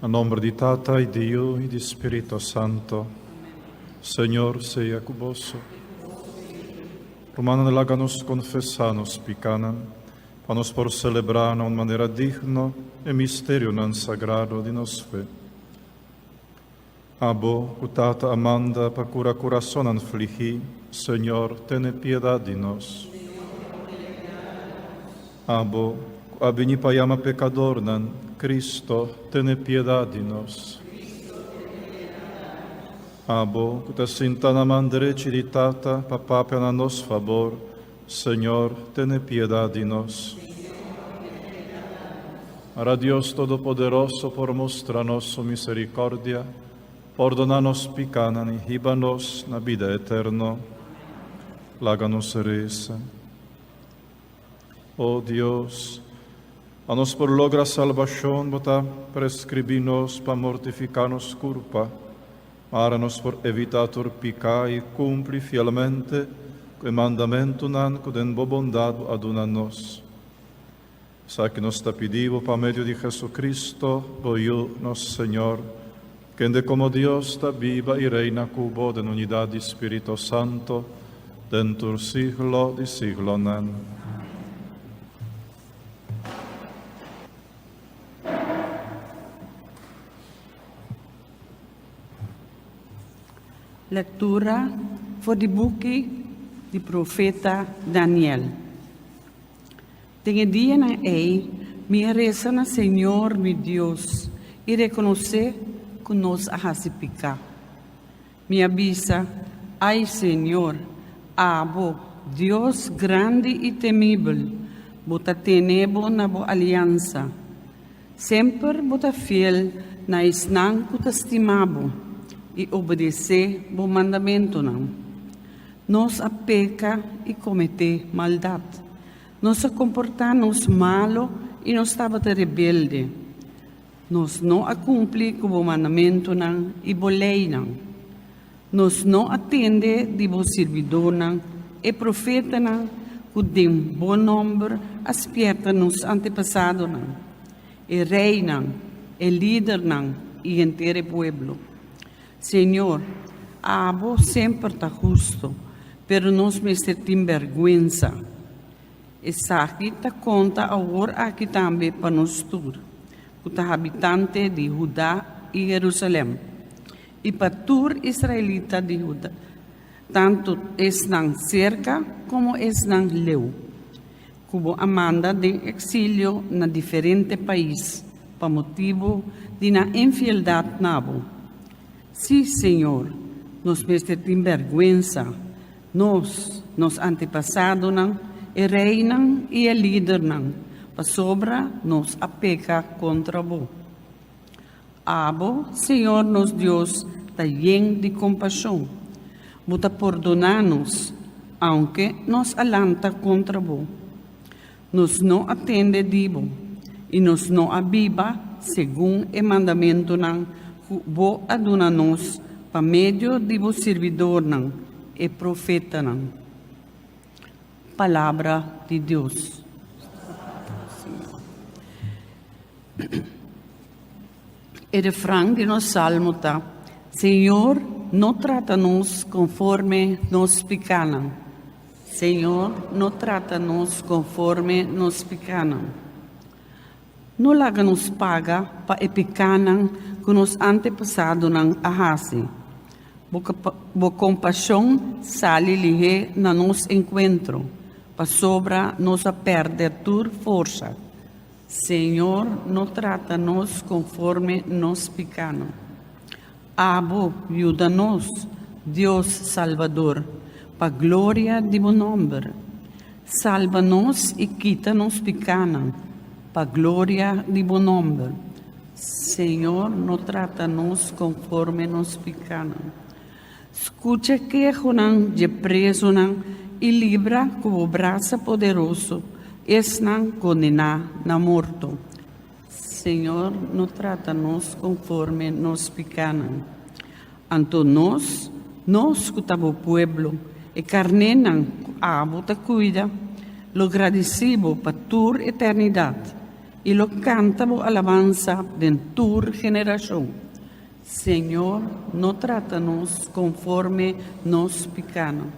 Na nomber di Tata y di Yu y di Spirito Santo. Señor sea cu boso. Rumannan laga nos confesa nos picanan, pa nos por celebra na un manera digno e misterionan sagrado di nos fe. Abo, cu Tata a manda pa cura curasonnan fligi, Señor, tene piedad di nos. Abo, cu a bini pa yama pecadornan, Cristo, tene piedad di nos. Abo, cu ta sinta na man drechi di Tata pa papia na nos fabor, Señor, tene piedad di nos. Ara Dios Todopoderoso por mustra nos su misericordia, pordona nos picanan y hiba nos na bida eterno. Laga nos reza. O Dios, pa nos por logra salbacion, bo ta prescribi nos pa mortifica nos curpa, Para nos por evitá tur piká i kumpli fielmente ku e mandamentunan ku den bo bondat bo a duna nos. Esaki nos ta pidi bo pa medio di Jesucristo, bo Yu, nos Señor, kende komo Dios ta biba i reina ku bo den unidat di Spirito Santo, den tur siglo di siglonan. Lektura for di buki di profeta Daniel. Den e dianan ei mi a resa na Señor mi Dios i rekonosé ku nos a hasi piká. Mi a bisa, Ai Señor, abo, Dios grandi i temibel, bo ta tene bo na bo aliansa. Semper bo ta fiel na esnan ku ta stima bo i obedesé bo mandamentunan. Nos a peka i kometé maldat. Nos a komportá nos malu i nos tabata rebelde. Nos no a kumpli ku bo mandamentunan i bo leinan. Nos no a tende di bo sirbidónan, e profetanan, ku den bo nòmber a spièrta nos antepasadonan, e reinan, e lidernan i henter e pueblo. Señor, abo semper ta hustu, pero nos mester tin bèrgwensa. Esaki ta konta awor aki tambe pa nos tur, ku ta habitante di Hudá i Herusalèm. I pa tur israelita di Huda, tantu esnan serka komo esnan leu, ku bo a manda den eksilio na diferente pais pa motibu di nan infieldat na bo. Sí, Señor, nos mester tin bèrgwensa, nos, nos antepasadonan, e reinan i e lidernan, pasobra nos a peka kontra bo. Abo, Señor nos Dios, ta yen di kompashon. Bo ta pordoná nos, aunke nos a lanta kontra bo. Nos no a tende di bo, i nos no a biba segun e mandamentunan ku bo a duna nos pa medio di bo sirbidornan, e profetanan. Palabra di Dios. E refran di nos salmo ta, Señor, no trata nos conforme nos picanan. Señor, no trata nos conforme nos picanan. No laga nos paga pa e picanan cu nos antepasadonan a haci. Bo, bo compasion sali lihé na nos encuentro, pasobra nos a perde tur forsa. Señor no trata nos conforme nos picano. Abo yuda nos, Dios Salvador, pa gloria di bo nomber. Salba nos y kita nos picanan, pa gloria di bo nomber. Señor no trata nos conforme nos picanan. Scucha kehonan dje presonan i libra ku bo brasa poderoso esnan kondená na morto. Señor no trata nos konforme nos pikánan. Anto nos, nos ku ta bo pueblo, e karnénan ku abo ta kuida, lo gradisí bo pa tur eternidat. I lo kanta bo alabansa den tur generashon. Señor, no trata nos konforme nos pikánan.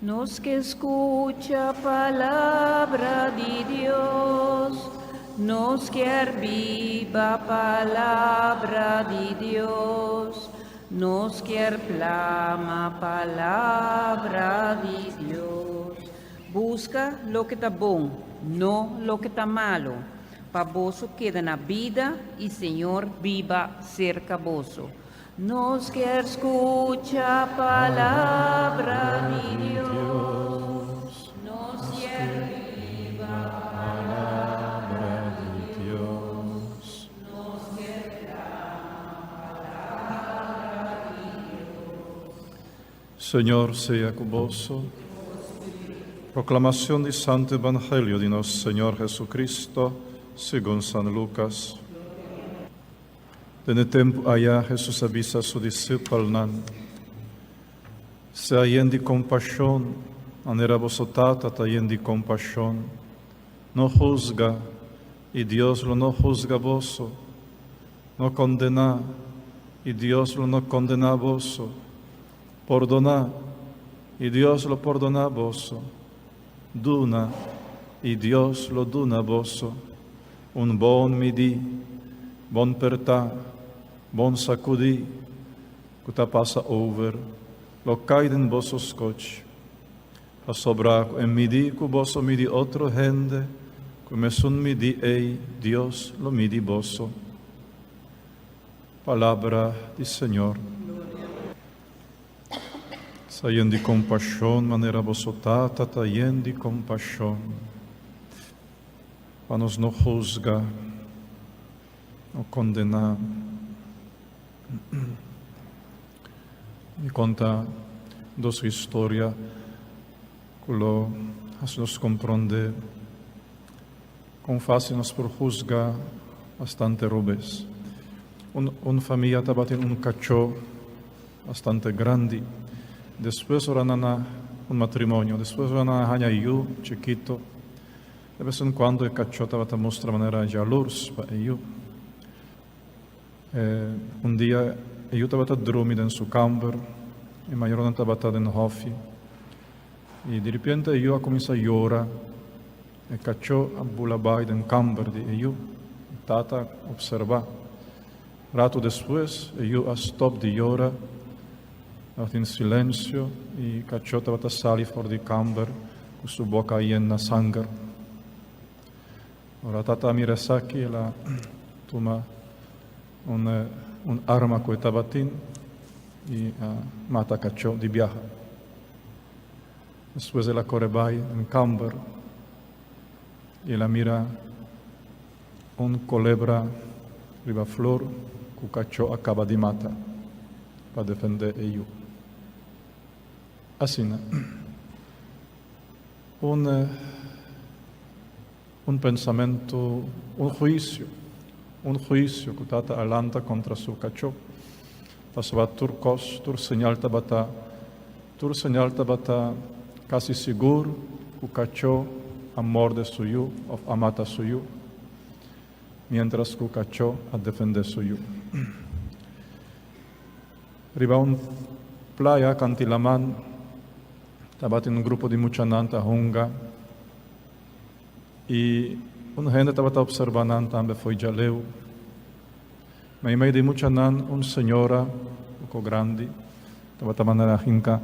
Nos ke skucha palabra di Dios, nos kier biba palabra di Dios, nos kier plama palabra di Dios. Buska loke ta bon, no loke ta malu, pa boso keda na bida i Señor biba serka boso. Nos kier skucha palabra di Dios, nos kier biba palabra di Dios, nos kier plama palabra di Dios. Señor sea ku boso. Proclamación di Santo Evangelio di nos Señor Jesucristo, segun San Lucas. Den e tempu aya Hesus a bisa su disipelnan, Sea yen di kompashon, manera boso Tata ta yen di kompashon. No husga, i Dios lo no husga boso. No kondená, i Dios lo no kondená boso. Pordoná, i Dios lo pordoná boso. Duna, i Dios lo duna boso. Un bon midí, bon pertá, bon sakudí, ku ta pasa over, lo kai den boso skoch. Pasobra ku e midí ku boso midi otro hende, ku mesun midí ei Dios lo midi boso. Palabra di Señor. Sa yen di kompashon manera boso Tata ta yen di kompashon. Pa nos no husga o kondená. Mi konta dos historia ku lo hasi nos komprondé kon fásil nos por husga bastante robes. Un un famia tabatin un kachó bastante grandi. Despues ora nan a un matrimonio, despues ora nan a haña yu chikito, de bes en kuando e kachó tabata mustra manera jalurs pa e yu. Un dia e yu tabata drumi den su kamber, e mayornan tabata den hòfi, i diripiente e yu a kuminsá yora. E kachó a bula bai den kamber di e yu. E tata a opservá. Ratu despues e yu a stòp di yora. Tabatin silensio i kachó tabata sali for di kamber ku su boka yen na sanger. Ora tata a mira esaki, el a tuma un un arma ku e tabatin i a mata kachó di biaha. Despues el a kore bai den kamber i el a mira un kolebra riba flor ku kachó a kaba di mata pa defendé e yu. Asina. Un un pensamentu, un huisio, un huisio ku tata a lanta kontra su kachó, pasobra tur kos, tur señal tabata, tur señal tabata kasi sigur ku kachó a morde su yu òf a mata su yu, miéntras ku kachó a defendé su yu. Riba un playa kanti laman tabatin un grupo di muchanan ta hunga i un hende tabata observa nan tambe fo'i djaleu. Meimei di muchanan un señora poko grandi tabata manera hinka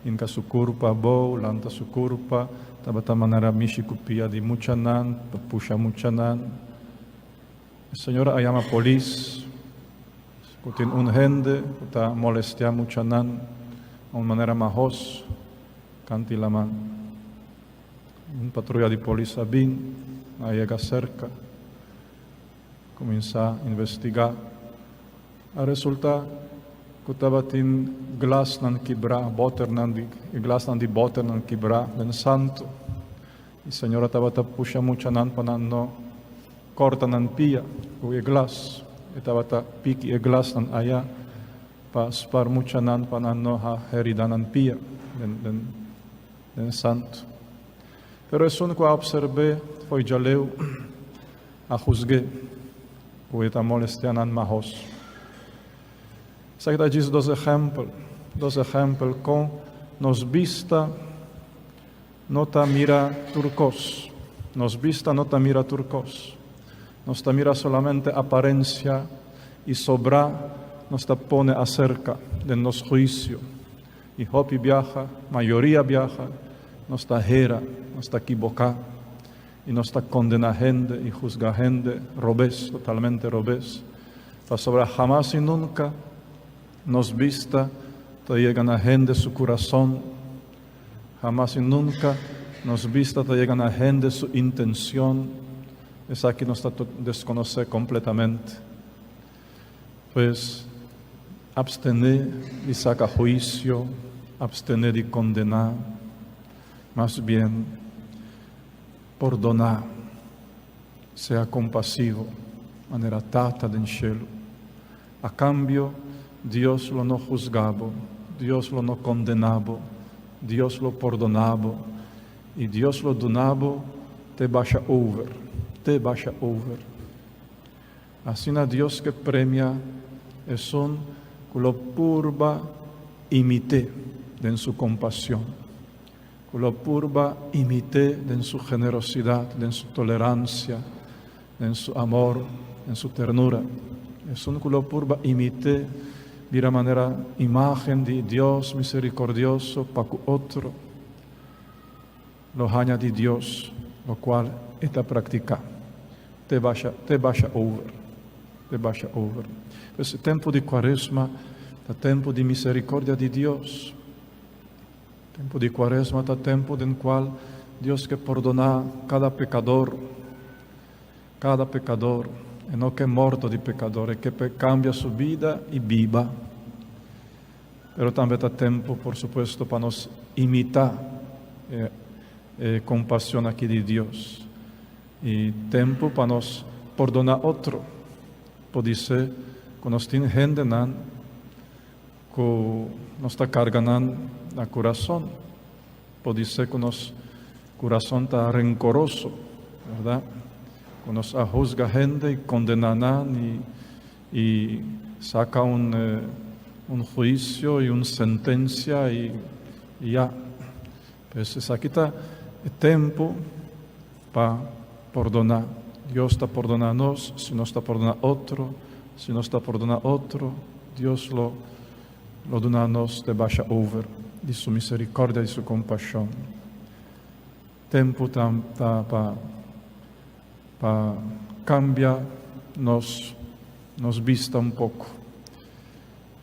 hinka su kurpa abou, lanta su kurpa, tabata manera mishi ku pia di muchanan, ta pusha muchanan. E señora a yama polis ku tin un hende ku ta molestiá muchanan na un manera mahos kanti laman. Un patruya di polis a bin, a yega serka, kuminsá investigá. A resultá ku tabatin glasnan kibrá, bòternan di, e glasnan di bòternan kibrá den santu. E señora tabata pusha muchanan pa nan no kòrta nan pia ku e glas. E tabata piki e glasnan aya pa spar muchanan pa nan no ha herida nan pia den den santu. Pero esun ku a opserb'é fo'i djaleu a husg'é ku e ta molestiá nan mahos. Esaki ta djis dos ehèmpel, dos ehèmpel kon nos bista no ta mira tur kos. Nos bista no ta mira tur kos. Nos ta mira solamente aparensia i sobrá nos ta pone aserka den nos huisio. I hopi biaha, mayoria biaha, nos ta hera, nos ta kiboká i nos ta kondená hende i husgá hende robes, totalmente robes. Pasobra hamas i nunka nos bista ta yega na hende su kurason, hamas i nunka nos bista ta yega na hende su intenshon, esaki nos ta deskonosé kompletamente. Pues, abstené di saka huisio, abstené di kondená, mas bien, pordoná, sea kompasivo, manera Tata den shelu. A kambio, Dios lo no husgá bo, Dios lo no kondená bo, Dios lo pordoná bo, i Dios lo duna bo te basha over, te basha over. Asina Dios ke premia esun ku lo purba imit'é den su kompashon, ku lo purba imit'é den su generosidat, den su toleransia, den su amor, den su ternura. Esun ku lo purba imit'é bira manera imágen di Dios miserikordioso pa ku otro, lo haña di Dios lokual e ta praktiká. Te basha, te basha over. Te basha over. Pues e tempu di Kuaresma ta tempu di miserikordia di Dios. Tempu di Kuaresma ta tempu den kual Dios ke pordoná kada pekador. Kada pekador. E no ke morto di pekador, e ke pa e kambia su bida i biba. Pero tambe ta tempu, por supuesto, pa nos imitá e e kompashon aki di Dios. I tempu pa nos pordoná otro. Podisé ku nos tin hendenan ku nos ta karga nan na kurason. Podisé ku nos kurason ta renkoroso, bèrdat? Ku nos a husga hende i kondená nan i i saka un un huisio i un sentensia i ya. Pues esaki ta e tempu pa pordoná. Dios ta pordoná nos si nos ta pordoná otro. Si nos ta pordoná otro, Dios lo lo duna nos te basha over di su misericordia i su compashon. Tempu ta ta pa pa cambia nos nos bista un poco.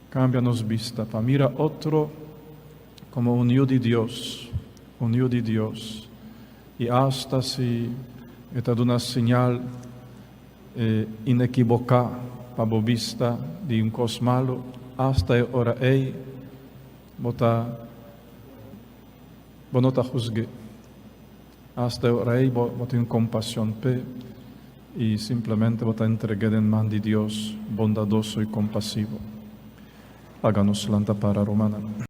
Cambia nos bista pa mira otro como un yu di Dios, un yu di Dios. I asta si e ta duna señal inekiboká pa bo bista di un kos malu, asta e ora ei bo ta bo no ta husg'é. Asta e ora ei bo tin kompashon p'e i simplemente bo ta entreg'é den man di Dios bondadoso i kompasivo. Laga nos lanta para, rumannan.